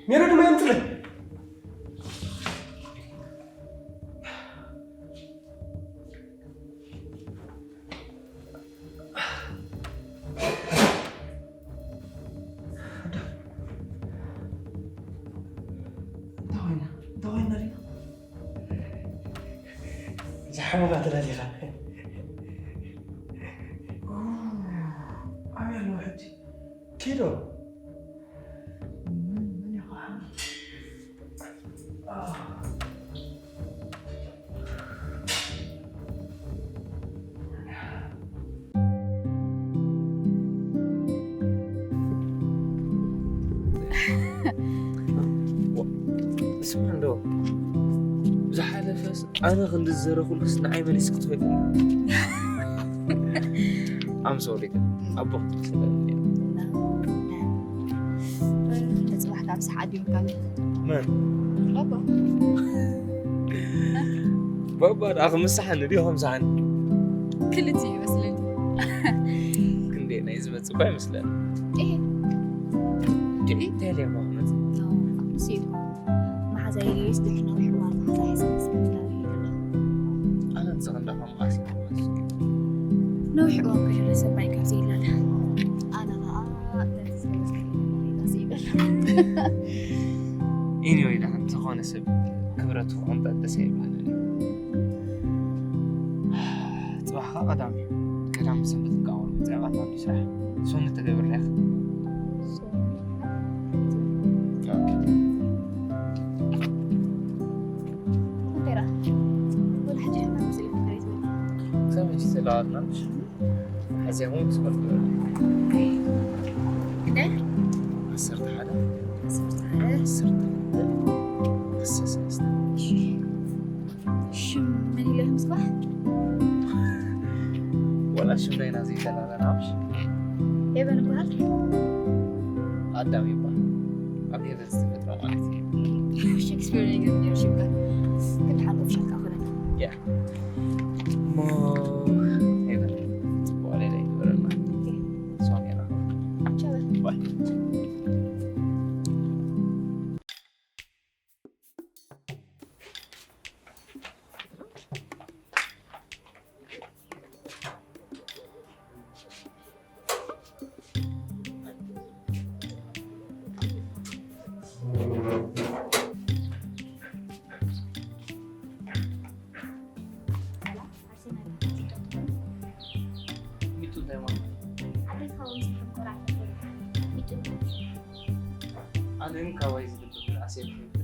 ሜሮን ድማ የምፅለይ። እንታይ ኮይና? እንታይ ኮይና ሪና? ዝሓመማ ተላሊኻ። ኣበይ ኣለዉ ሕጂ? ኪዶ። ስማዕ እንዶ፣ ዝሓለፈስ ኣነ ክንዲ ዝዘረኹልክስ ንዓይ መሊስክ ትፈልጥኒ። ኣም ሶሪ ግን ኣቦ ክትመስለኒ። ጽባሕ ካብ ሰሓት ይምካል። መን? ባባ። ባባ ደኣ ክምስሓኒ ድዩ ከምስሓኒ? ክልቲኡ ይመስለኒ። ክንደይ ናይ ዝመጽእ እኳ ይመስለኒ። እህ። ድዒ እንታይ ኢለ እሞ ክመጽእ? ኖ፣ ንሱ እዩ። መሓዛይ ኢለስ ድሕሪ ነዊሕ እዋን መሓዛይ ስለ ዝከተለ እዩ። ኣነ ንስኺ እንዳ ከምኡ ኣሲብኩምስ? ነዊሕ እዋን ከይደረሰ ባይ ካብ ዘይላለ። ኣነ ኸኣ ነቲ ዝገበርክኒ ይቕሬታ ዘይብል። ኤኒወይ፣ ደሓን ዝኾነ ሰብ ክብረቱ ክቕንጠጥ ደስ ኣይብለንን እዩ። ጽባሕ ኸኣ ቀዳም እዩ። ቀዳም ሰንበት እንቃወም ብዛዕባ ናብቲ ስራሕ። ሶኒ ተገብርና ኢኻ? ሶኒ። ኦኬ። እንዴራ። ወላ ሕጂ ዲና መሲለካ ከመይ ትብል? ከመይ ትብል? ኣዝያ እውን ትስበር ትብል። ክንደይ? ዓሰርተ ሓደ። ዓሰርተ ሓደ። ዓሰርተ ሓደ። ዓሰርተ ሰለስተ። እሺ። ሽም መን ኢለ ምስባሕ? ወላ ሽም ናይና ዘይተላለና ምሽ? ሄቨን ይበሃል። ኣዳም ይበሃል። ኣብ ሄቨን ዝተፈጥረ ማለት እዩ። ሼክስፒር ነገር ነይሩ ሽምካ። ክንዲ ሓንቲ ኦፕሽን ከኣ ክኾነና። ያ። እሞ ሄቨን፣ ጽቡቕ ሌላ ይግበረልና። ኦኬ። ሶኒ ራኸብ። ቻው። ባይ። ሚጡ እንታይ ማለት እዩ? ኣነ ግን ካባይ ዝድብር ኣሴር ይፈልጥ።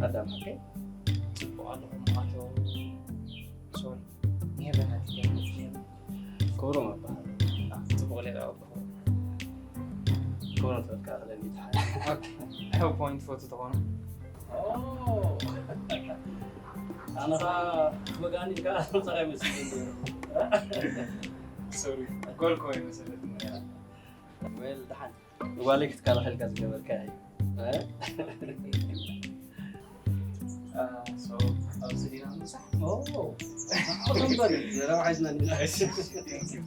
ኣዳም፣ ኦኬ። ጽቡቕ ኣለኹም ኣቶ ሶል። ሄቨን ኣትገምት ኔሩ። ክብሮም እበሃል። ጽቡቕ ሌላ እኮ። ክብሮም ትበልካ ክለሚ ተሓ-። ኦኬ። ሕው ፖይንት ፎቶ ተኾኑ። ኦ። ኣነ ኸኣ መጋኒት ከኣ ምሳኻ ይመስል። ሶሪ፣ ጎል እኮ ይመስለኒ። ዌል፣ ደሓን። ጓለይ ክትከላኸልካ ዝገበርካ እዩ። እ? እ፣ ሶ፣ ኣብዚ ዲና ንምሳሕ? ኦ፣ ኣብቶም በል፣ ዘረባ ሓዝና እንዲና። እሺ፣ እሺ፣ thank you።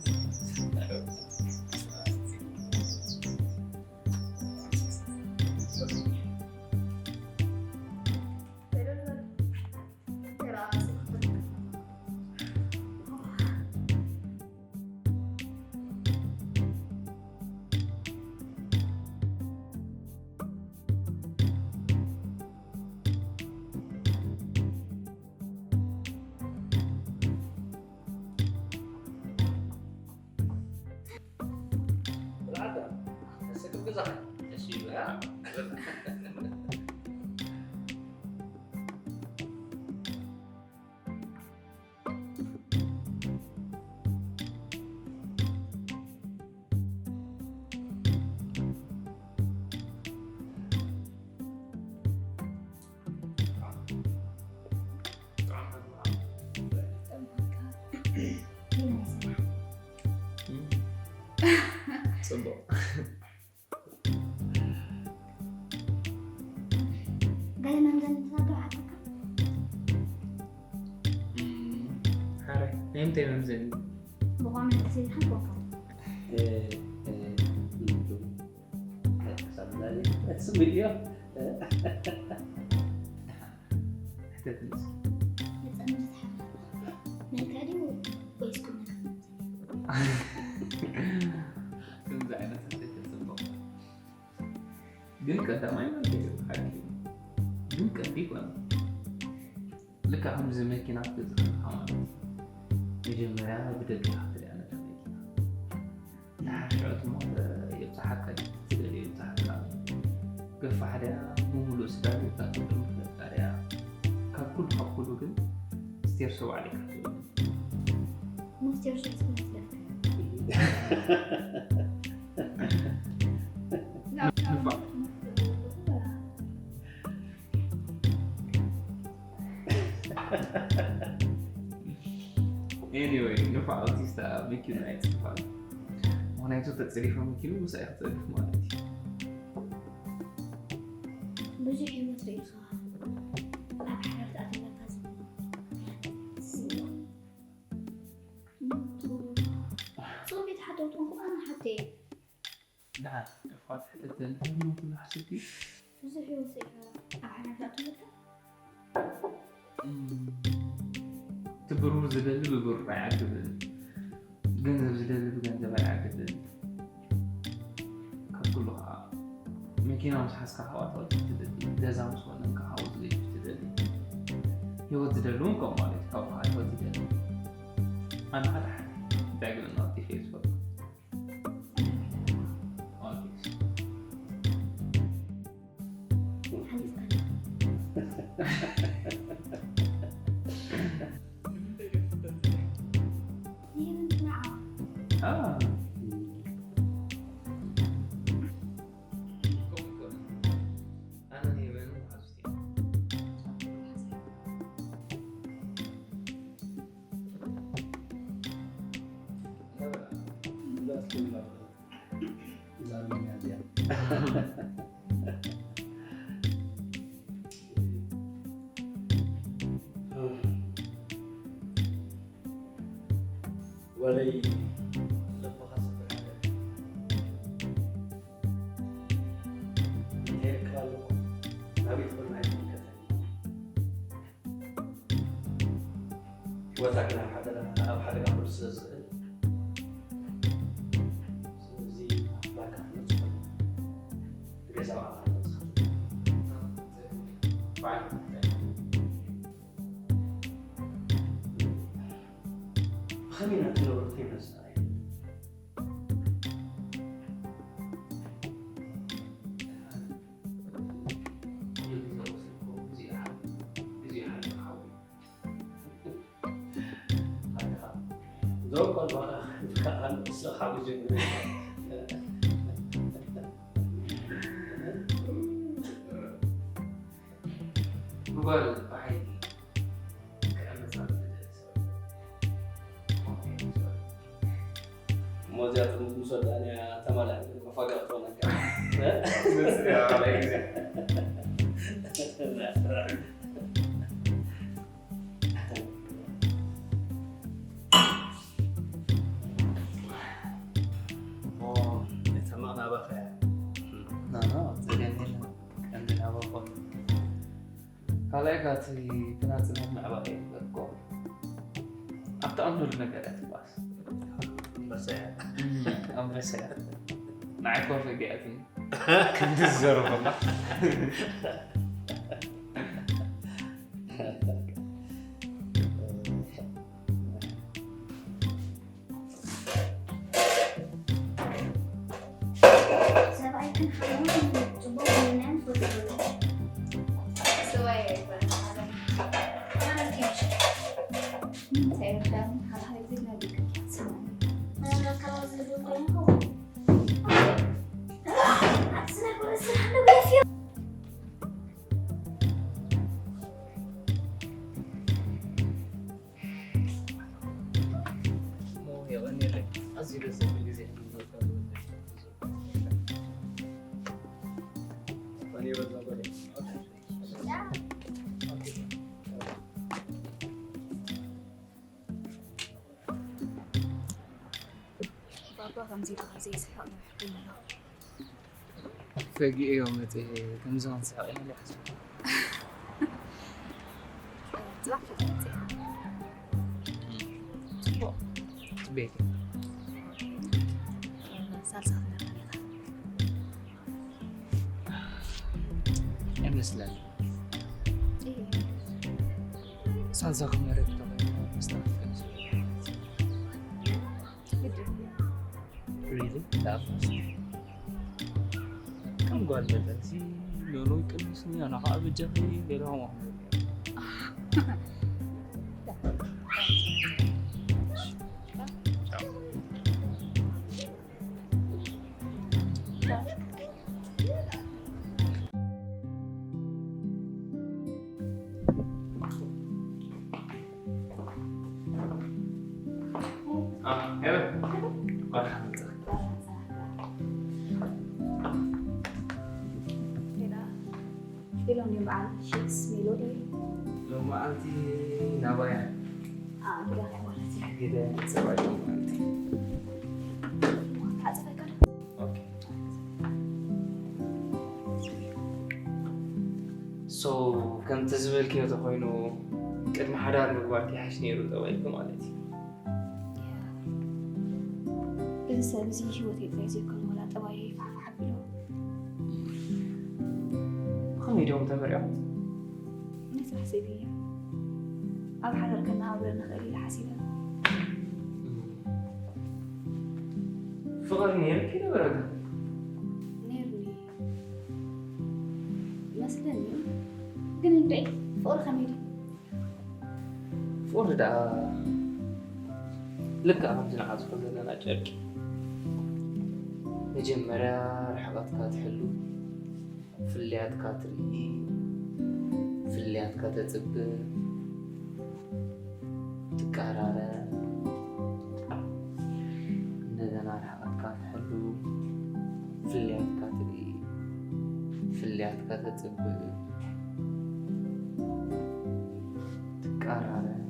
ጽቡቕ። ገለ መምዘኒ ትነግር ሓተካ? እም፣ ሓራይ፣ ናይ ምንታይ መምዘኒ? ብቋሚ ክትሪኢ ሓንኮካ እ፣ እ፣ ምንቱ፣ ክሳብ ዛሬ ስም ድዮ? ሕተትንስ ነፃነት ሓራ መልካ ድዩ ወይስ ቁና ከምዚ ዓይነት ሕተት ጽቡቕ። ግን ቀዳማይ ማለት እዩ ሓቂ እዩ። ግን ቀዲ ይኮነ። ልካ ከምዚ መኪና ክትገዝእ ከለካ ማለት እዩ። መጀመርያ ብደገ ክትሪኣ ነታ መኪና። ንሓሻ እሞ የብፅሓካ ድዩ? ትደልዮ ይብፅሓካ። ገፋሕ ድያ? ብምሉእ ስጋ ድዩ? እታ ትብል ምፍለጥካ ድያ? ካብ ኩሉ ካብ ኩሉ ግን ስቴርሶ ባዕለይ ክትብል። ሚስተር ሽክስ መስለካ ንፋዕ። Anyway፣ ንፋዕ ኣውቲስታ መኪኑ ኣይፅፋን። ምክንያቱ ተፅሪፈ መኪኑ ምስኣ ክፀድፍ ማለት እዩ። ብዙሕ ህይወት ርኢኻ ኣብ ሓዳር ትኣተለካ ዝብል ጽቡቅ ቤት ሓደርኩም ኣነ ሓብተይ ደሓን እኳ ትሕተተን ተምኖ ኩሉ ሓሰብቲ ብዙሕ ህይወት ርኢኻ ኣብ ሓዳር ትኣተለካ እቲ ብሩር ዝደሊ ብብሩር ኣይዓግብን፣ ገንዘብ ዝደሊ ብገንዘብ ኣይዓግብን። ካብ ኩሉ ከዓ መኪና ምስ ሓዝካ ካብኣ ትቐልጥፍ ትደሊ፣ ገዛ ምስ ወነንካ ካብኡ ዝገድፍ ትደሊ፣ ህይወት ዝደሊ እውን ከምኡ ማለት እዩ። ካብ ከዓ ህይወት ዝደሊ ኣነ ሓደ ሓደ እንታይ ግን እናወጢፈ እዩ ዝፈልጦ። ወለይ ልብኻ ስብር ኣለ። እንታይ ይርክብ ኣለኹ? ናበይ ትኾን ኣይትምልከተኒ። ህይወታ ግን ኣብ ሓደጋ ኣብ ሓደጋ ክወድቕ ስለ ዝኽእል፣ ስለዚ ናትካ ክትመጽእ ገዛ ባዕልኻ ክትመጽእ። ብኸመይ ኢና ክንነብር ከይመስል? እዞም ቆልዑ ከዓ ንስኻ ብጀምር። ብጓል ብሓይሊ ክዕመፃ ዝደሊ ሰብ። እሞ እዚኣ ጥርሙዝ ምስ ወዳእናያ ተማላእ መፋጋእ ትኾነካ። እሞ እታ ማቕ ናባኻ እያ። ናና ጸገም የለን። ቀንዲ ናባኻ። ካልኣይ ካቲ ብናጽነት ምዕባለ ይግበር እኮ። ኣብቲ ኣንዶል ነገር እያ ትባስ። ኣንበሳ እያ። ኣንበሳ እያ። ንዓይ ኮፍ ገያትኒ። ክንዲ ዝዘረበላ። ሰብኣይክን ሓውን ጽቡቕ ኮይና ይፈትዎ። ሰብኣይ ኣይኮነን ሓዘን። ማለት እዩ። ንምንታይ ይረዳእኒ? ሓደ ሓደ ግዜ ናይ ብልክዕ ትስምዓኒ። ምናልባት ካብኣ ዝህሉ ኮይኑ ይኸውን። ኣቲ ስራሕ ስራሕ ንብረት እዩ። እሞ የቐንየለይ። ኣዝዩ ደስ ዝብል ግዜ። ከምዚ ኢልካ ዘይስሕቕ ነዊሕ ኮይኑ ኣሎ። ፈጊኤዮ መፅየ ከምዚ ክንስሕቕ ኢና ዝሓስብ። ፅባሕ ክትመፅእ ኢኻ። ፅቡቕ። ፅቡቕ። ሳልሳ ክትመርቕ ኢኻ። ኣይመስለኒ። ሳልሳ ክመርቕ ተባሂሉ መስተ ክትፈልጥ ግድን። Really? That fast? ከም ጓል መጠንሲ ኖኖ ቅንስኒ ኣና ከዓ በጃኺ ሌላ ሆማ ኢሎም ድዮም በዓል ሺክስ ሜሎዲ? ሎም መዓልቲ ናባያ ኣግዳ ማለት እዩ። ግደ ሰብኣይ ሎም መዓልቲ ሓፅበካ ዶ? ኦኬ። ሶ ከምቲ ዝበልክዮ ተኮይኑ ቅድሚ ሓዳር ምግባር ይሓሽ ነይሩ ጠባይኪ ማለት እዩ። እዚ ሰብ እዚ ህይወተይ ጥራይ ዘይኮነ ዋላ ጠባየይ ፋሕፋሕ ኣቢሎ። ብኸመይ ድዮም ተመርዕዮም? ናይ ስራሕ ሰብ እየ። ኣብ ሓዳር ከነኣብረ ንኽእል ኢለ ሓሲበ። ፍቕሪ ነይርኪ ነበረካ? ነይሩኒ መስለኒ። ግን እንድዒ ፍቕሪ ከመይ ድዩ? ፍቕሪ ደኣ ልክዕ ከምዚ ንዓጽፎ ዘለና ጨርቂ፣ መጀመርያ ርሕቐትካ ትሕሉ፣ ፍልያትካ ትርኢ፣ ፍልያትካ ተጽብእ፣ ትቀራረብ፣ እንደገና ርሕቐትካ ትሕሉ፣ ፍልያትካ ትርኢ፣ ፍልያትካ ተጽብእ፣ ትቀራረብ፣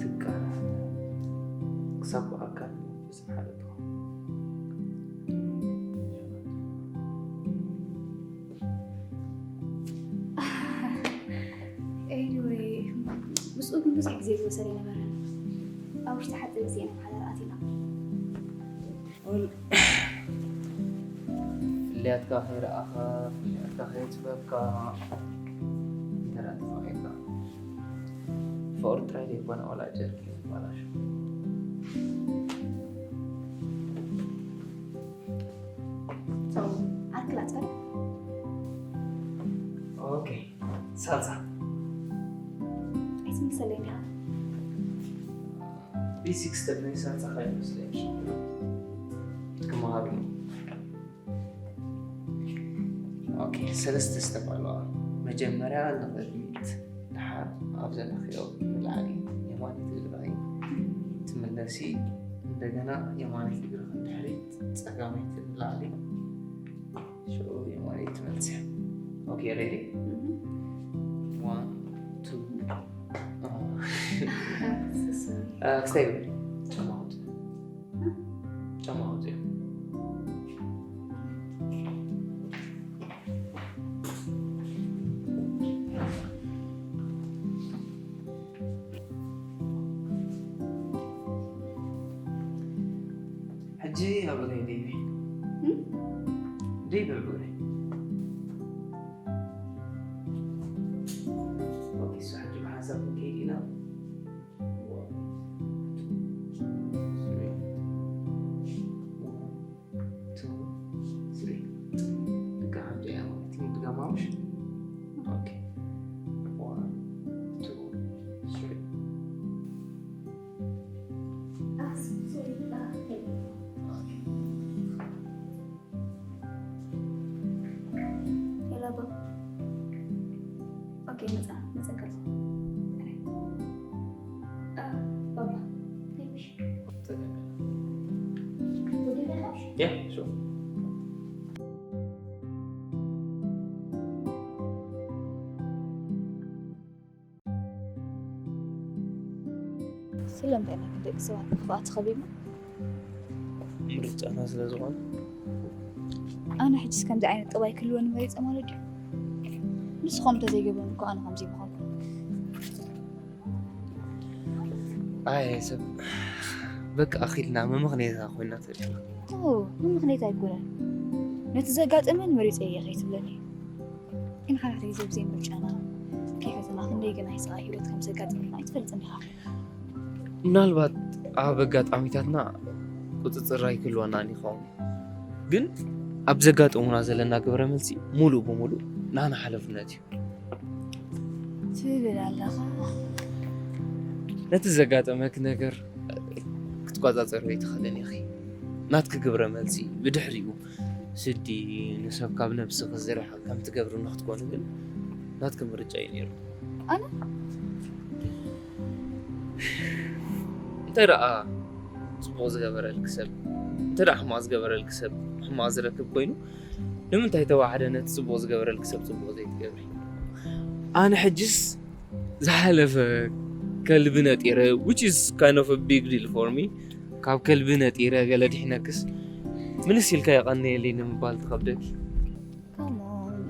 ትቀራረብ፣ ክሳብ ብኣካል መንፈስን ሓደ ትኸውን። Anyway፣ ምስኡ ግን ብዙሕ ግዜ ዝወሰደ ኣይነበረን። ኣብ ውሽጢ ሓፂር ግዜ ኢና ሓዳር ኣቲና። ፍልያትካ ከይረኣኻ፣ ፍልያትካ ከየፅበብካ፣ እንተ ደኣ ተፋቒርካ፣ ፍቕሪ ጥራይ ዘይኮነ ዋላ ጨርቂ እዩ ዝበላሾ። ዓርኪ ላፅበል። ኦኬ፣ ሳልሳ። ኣይትምልሰለይ ኢኻ። ቤዚክ ስተፕ ናይ ሳልሳ ከኣ ይመስለኒ ክመሃር እዩ። ኦኬ፣ ሰለስተ ስተፕ ኣለዋ። መጀመርያ ንቕድሚት፣ ደሓር ኣብ ዘለኽዮ ንላዕሊ፣ የማነይቲ እግርኺ ትምለሲ፣ እንደገና የማነይቲ እግርኺ ንድሕሪት፣ ጸጋመይቲ ንላዕሊ፣ ሽዑ የማነይቲ ትመልሲ። ኦኬ፣ ሬዲ? ዋን፣ ቱ፣ ክስታይ ግበሪ። ጫማ ኣውፅእ። ጫማ ኣውፅእ። ሕጂ ኣብ እግረይ ደይበ። እም? ደይበ ኣብ እግረይ። ኦኬ፣ እሱ ሕጂ ብሓንሳብ ክንከይድ ኢና። One, two, three. One, two, three. ልክዕ ከምዚ እያ ማለት እዩ። ምድጋም ኣምሽ። ኦኬ። One, two, three. ኦኬ። ሄሎ፣ ባባ። ኦኬ፣ መጻ፣ መጻ፣ ቀጽ። እ፣ ባባ፣ ጸገም የለን። ወደ ቤት ያ፣ ሹር። ስለምንታይ ኢና ደቂ ሰባት ብክፍኣት ተኸቢብና። ምርጫና ስለ ዝኾነ ኣነ ሕጅስ ከምዚ ዓይነት ጠባይ ክህልወኒ መሪፀ ማለት ድዩ? ንስኹም እንተዘይገበሩኒ እኮ ኣነ ከምዚ ምኾንኩ። ኣይ ሰብ በቃ ኣኺልና መምኽኔታ ኮይና ተሪፍና። ኦ፣ ምምኽኔት ኣይኮነን። ነቲ ዘጋጠመን መሪፀ እየ ከይትብለኒ። ግን ሓደ ሓደ ግዜ ብዘይ ምርጫና ከይፈተና ክንደይ ግን ኣይስቓ ህይወት ከም ዘጋጥመና ኣይትፈልጥን ኢኻ። ምናልባት ኣብ ኣጋጣሚታትና ቁፅፅር ኣይክህልወናን ይኸውን፣ ግን ኣብ ዘጋጠሙና ዘለና ግብረ መልሲ ሙሉእ ብሙሉእ ናና ሓላፍነት እዩ። ትብል ኣለኻ። ነቲ ዘጋጠመኪ ነገር ክትቆፃፀሪ ኣይትኽእልን ኢኺ። ናትኪ ግብረ መልሲ ብድሕሪኡ ስዲ ንሰብ ካብ ነብስኺ ዝርሕቕ ከም ትገብሪ ንክትኮኒ ግን ናትኪ ምርጫ እዩ ነይሩ። ኣነ እንታይ ደኣ ፅቡቕ ዝገበረልኪ ሰብ፣ እንታይ ደኣ ሕማቕ ዝገበረልኪ ሰብ ሕማቕ ዝረክብ ኮይኑ ንምንታይ ተዋሕደ ነቲ ፅቡቕ ዝገበረልኪ ሰብ ፅቡቕ ዘይትገብሪ? ኣነ ሕጅስ ዝሓለፈ ከልቢ ነጢረ which is kind of a big deal for me። ካብ ከልቢ ነጢረ ገለ ድሒነክስ ምንስ ኢልካ የቐንየለይ ንምባል ትኸብደኪ። Come on።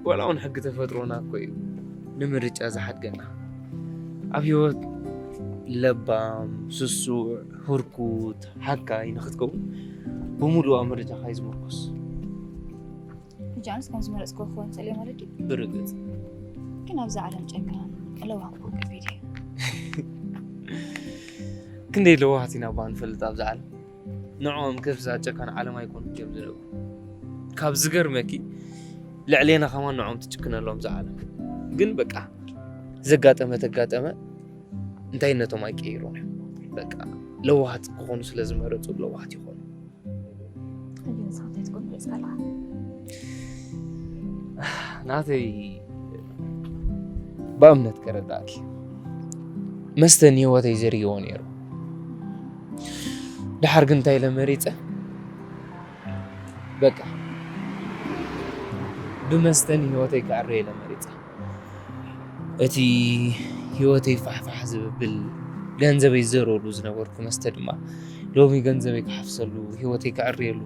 ዋላ እውን ሕጊ ተፈጥሮና እኮ እዩ ንምርጫ ዝሓድገና። ኣብ ህይወት ለባም፣ ስሱዕ፣ ህርኩት፣ ሓካይ ንክትከውን ብምሉእ ኣብ ምርጫኻ እዩ ዝምርኮስ። ሕጂ ኣነስ ከም ዝመረፅኩ ክኸውን ፀልየ ማለት ድዩ? ብርግፅ ግን ኣብዛ ዓለም ጨካን ለዋህ እኮ ከቢድ እዩ። ክንደይ ለዋሃት ኢና እባ ንፈልጥ ኣብዛ ዓለም። ንዕኦም ከብዛ ጨካን ዓለም ኣይኮኑ እዮም ዝነብሩ። ካብ ዝገርመኪ ልዕሌና ከማን ንዕኦም ትጭክነሎም እዛ ዓለም። ግን በቃ ዘጋጠመ ተጋጠመ እንታይነቶም ኣይቀይሩን እዮም። በቃ ለዋሃት ክኾኑ ስለ ዝመረፁ ለዋሃት ይኾኑ። ሕጂ ንስኻ እንታይ ትኮን ገለጽካ ኣለኻ? ናተይ ብእምነት ከረዳእኪ መስተ ንህይወተይ ዘርእዎ ነይሩ። ድሓር ግን እንታይ ኢለ መሪፀ? በቃ ብመስተ ንህይወተይ ክዕረ ኢለ መሪፀ። እቲ ህይወተይ ፋሕፋሕ ዝብል ገንዘበይ ዝዘረሉ ዝነበርኩ መስተ ድማ ሎሚ ገንዘበይ ክሓፍሰሉ ህይወተይ ክዕርየሉ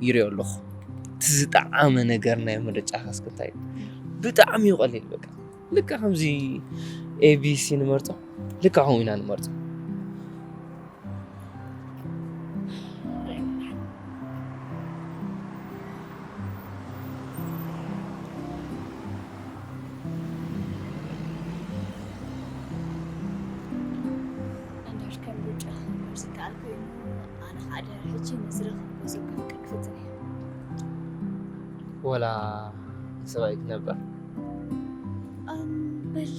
ይሪኦ ኣለኹ። እቲ ዝጠዓመ ነገር ናይ ምርጫ ካስክንታይ ብጣዕሚ እዩ ቀሊል። በቃ ልካ ከምዚ ኤቢሲ ንመርፆ ልካ ከምኡ ኢና ንመርፆ። እንዳሽ ከም ብጫ ዝከኣል ኮይኑ ኣነ ከዓ ድሕሪ ሕጂ ንዝረኽቦ ዘገምግም ክፍትን እየ። ወላ ሰብኣይ ክነበር ኣም በል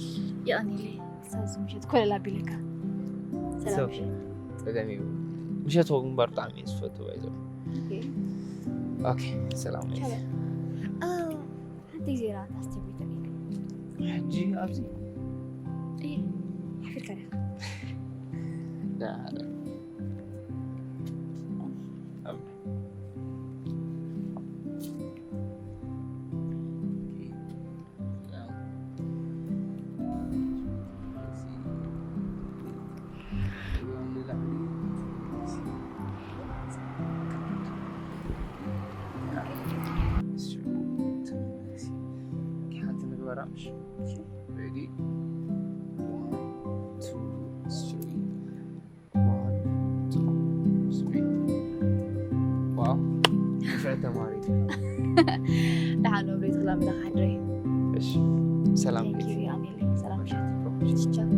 የቐኒለይ። ሳዚ ምሸት ኮለል ኣቢለካ። ሰላም ሰብ ምሸት። ፀገም እዩ። ምሸት ወግ እምበር ብጣዕሚ እየ ዝፈቱ ባይዘ። ኦኬ። ኦኬ ሰላም። ቻው። አ፣ ሓንቲ ዜና ታስቲቪ ተሪክ ሕጂ ኣብዚ እይ ሓፊርካ ዲኻ? ሓንቲ ንግበራ ምሽ። Ready? One, two, three. One, two, three. Wow. ምሽ ተማሪ። ደሓን ዶ ቤት ክላም ሓድረይ። እሺ። ሰላም Thank ቤት። you ኣሜን። ሰላም ምሸት። ቻው።